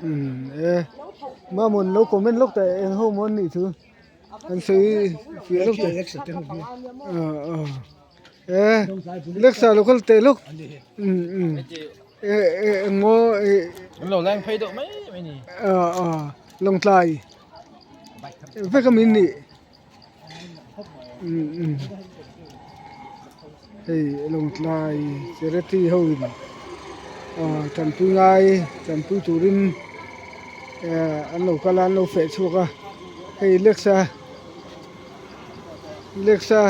Umm e Mamon lo comment lawk teh eng ho maw an nih chu an sawi fiah lawk teh ah ah e Lexa lo kal teh lawk umm umm e e eng maw eh An lo leng phei deuh mai mai ni. Ah ah Lawngtlai vek a min nih umm umm hei Lawngtlai charity ho in ah tanpui ngai tanpui turin eh an lo kal a an lo feh chhuak a hei Lexa Lexa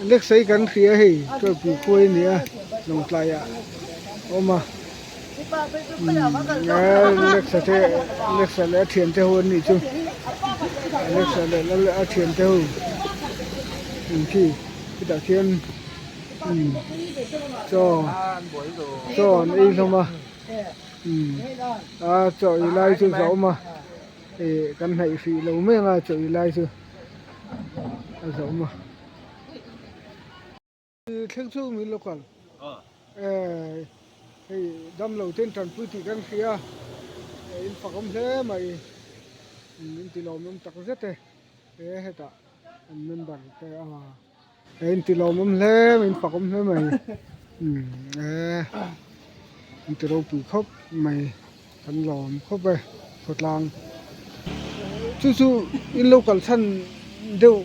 Lexa hi kan hria hei Tualpui khua hi a ni a Lawngtlai ah a awm a. Alexa te Alexa leh a thiante ho an nih chu Alexa leh lal a thiante ho ang khi chutah khian umm chaw chaw an ei hlawm a umm a chaw ei lai chu zawm a ih kan hnaih hrih lo mai ang a chaw ei lai chu a zawm a. Thleng chu min lo kal eh hei damlo ten tanpui tih kan hria in fak awm hle mai in ti lawmawm tak zet e he hetah an member te a in ti lawmawm hle mai in fak awm hle mai eh in ti ropui khawp mai kan lawm khawp e khawtlang chu chu in lo kal chhan deuh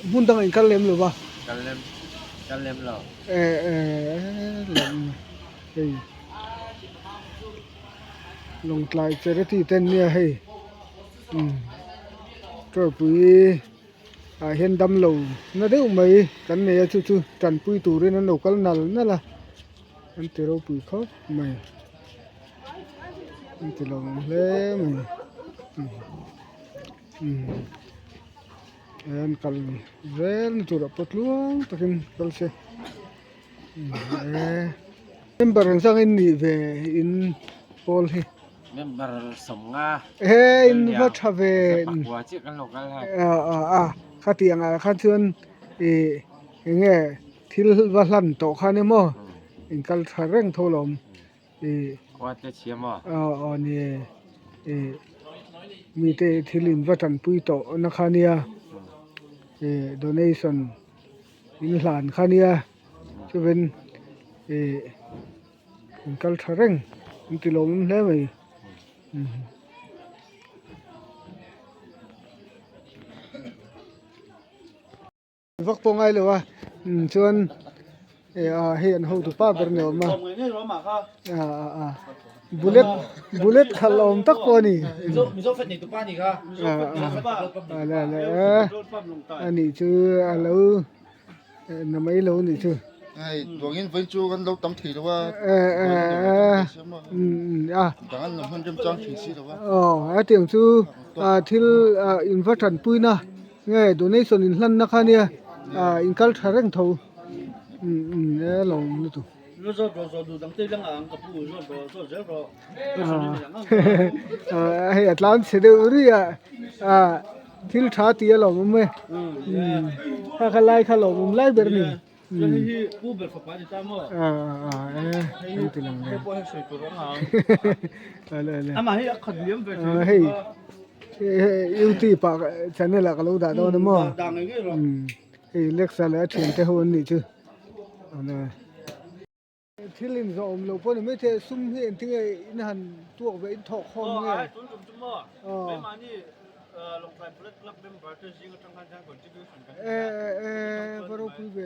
hmun dangah in kal lem lo va kal lem kal lem lo eh eh lawm hei lawngtlai charity te an nia hei umm tawrhpui ah hian damlo na deuh mai kan nei a chu chu tanpui turin an lo kal nal nal a an ti ropui khawp mai. An ti lo ang hle mai umm an kal zel na turah pawh tluang takin kal se eh member ang zang in nih ve in pawl hi member sawmnga eh in va tha ve pakua chiah kan lo kal hai ah ah ah khatiang ah khan chuan ih eng nge thil va hlan tawh khan emaw in kal tha reng tho lo awm ih khua te chhia maw aw aw ni e ih mite thil in va tanpui tawh na kha nia ih donation in hlan kha nia chuan ih in kal tha reng an ti lawmawm hle mai. Vak pawh ngai lo a chuan hei an hotu pa ber ni awm a ah bullet bullet khalh awm tak pawh a ni a nih chu a lo na mai lo a nih chu aw hetiang chu thil in va tanpuina. Nge donation in hlan na kha nia ah in kal tha reng tho umm umm e lo awm lutuk ah hei a tlan chhe deuh rih a ah thil tha tih a lo awm e umm kha kha lai kha lo awm lai ber a ni umm ah ah e an ti lang ve ah hei. Youtube ah channel ah ka lo dah dawn a maw hei Lexa leh a thiante ho an nih chu thil in zawh awm lo pawh ni maithei sum hi engtin nge in han tuak ve in thawk khawm nge e e va ropui ve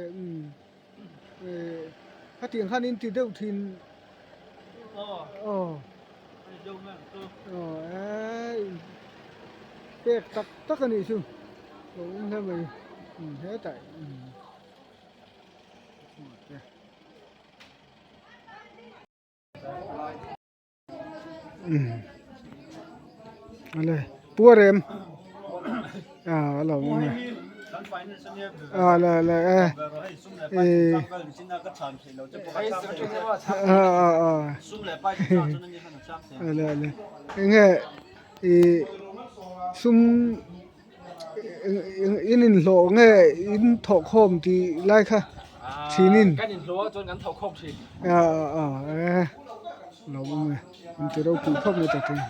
khatiang khan in ti deuh thin aw. Aw eii pek tak tak a nih chu lo awm hle mai umm hetah umm umm awle puarem ah a lo awm e ah le le e ih ah ah ah. A le a le eng nge ih sum in inhlawh nge in thawh khawm tih lai kha thin in kan inhlawh ah chuan kan thawh khawm thin ah ah ah e lo awm e. In ti ropui khawp mai ta thung.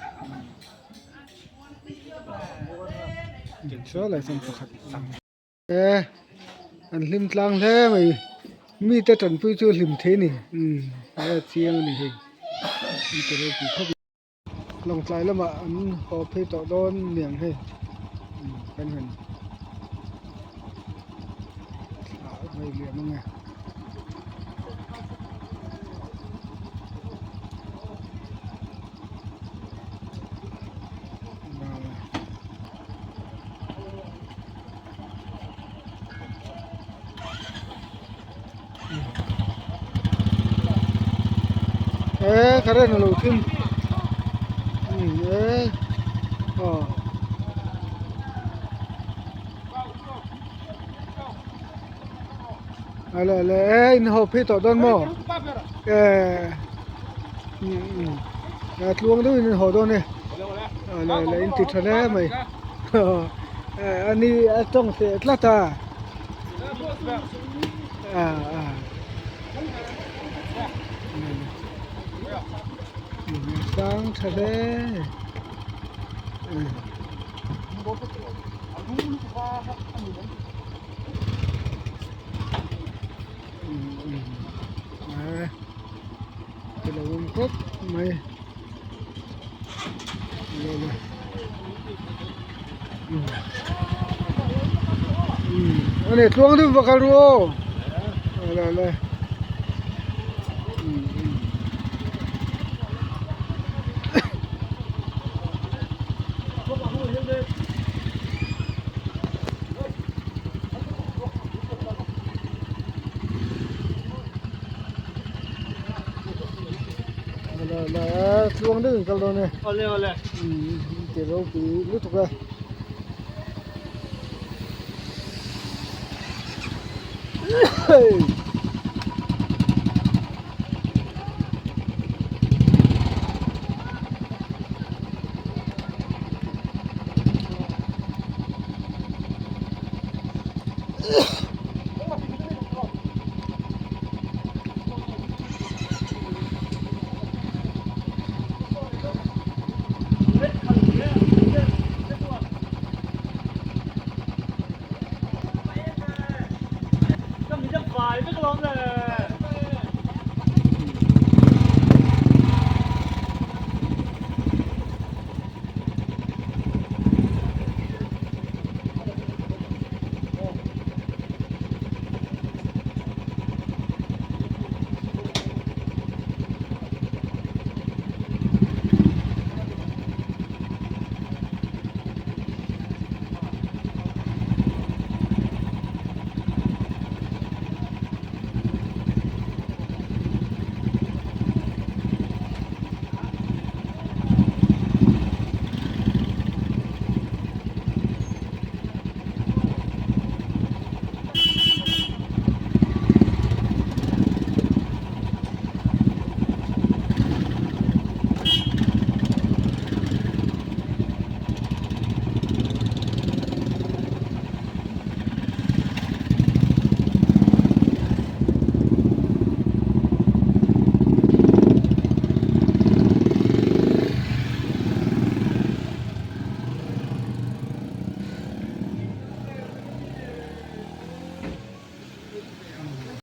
Saw lai chuan pakhat e an hlim tlang hle mai mite tanpui chu hlim thei a ni umm a chiang a ni hei in ti ropui khawp mai. Lawngtlai lamah an haw phei tawh dawn niang hei umm kan han thlah vei liam ang e. Eee current a lo thim umm eee aw ale ale eee in haw phei tawh dawn maw eee umm umm a tluang deuhin in haw dawn e ale ale in ti tha hle mai ani a tawng teh tlat a. Sang tha hle a lo awm khawp mai ani tluang deuh va kal ru aw ale ale tluang deuhin kal dawn e Awle awle. Umm ti ropui lutuk e.